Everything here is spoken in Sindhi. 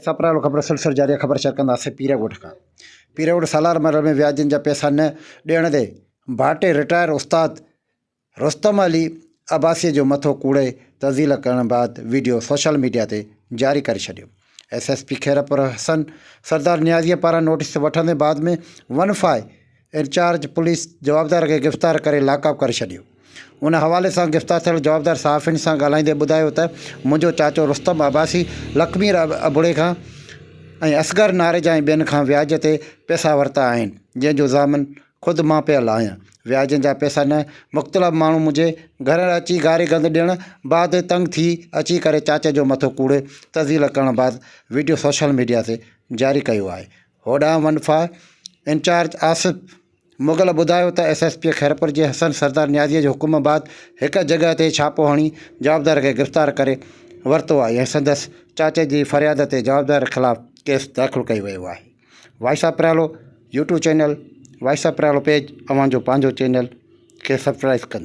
سپرالو خبر سلسلو جاري خبر شيئر ڪنداسين پير ڳوٺ کان پير ڳوٺ سالار مرحلي ۾ وياجين جا پئسا نه ڏيڻ تي ڀاٽي رٽائر استاد رستم علي عباسي جو مٿو ڪوڙي تذليل ڪرڻ بعد وڊيو سوشل ميڊيا تي جاري ڪري ڇڏيو. S S P Khairpur Hassan Sardar Niazi پاران نوٽيس وٺندي بعد ۾ ون فائي انچارج پوليس جوابدار کي گرفتار ڪري لاڪاپ ڪري ڇڏيو. ان حوالي سان گرفتار ٿيل جوابدار صحافين سان ڳالهائيندي ٻڌايو ته منهنجو چاچو رستم عباسي لکمير ابڙي کان ۽ اصغر ناريجا ۽ ٻين کان وياج تي پئسا ورتا آهن جنهن جو ضامن خود مان پيل آهيان وياجن جا پئسا نه مختلف ماڻهو منهنجي گهر اچي گاري گند ڏيڻ بعد تنگ ٿي اچي ڪري چاچي جو مٿو ڪوڙي تذليل ڪرڻ بعد وڊيو سوشل ميڊيا تي جاري ڪيو آهي هوڏانهن one fire incharge Asif Mughal ٻڌايو ته ايس ايس پي خيرپور جي حسن سردار نيازي جي حڪم بعد هڪ جڳهه تي ڇاپو هڻي جوابدار کي گرفتار ڪري ورتو آهي ۽ سندس چاچي جي فرياد تي جوابدار خلاف ڪيس داخل ڪيو ويو آهي. Voice of Priyalo YouTube channel voice of Priyalo page اوهان جو پنهنجو چينل کي سبسڪرائب ڪندا.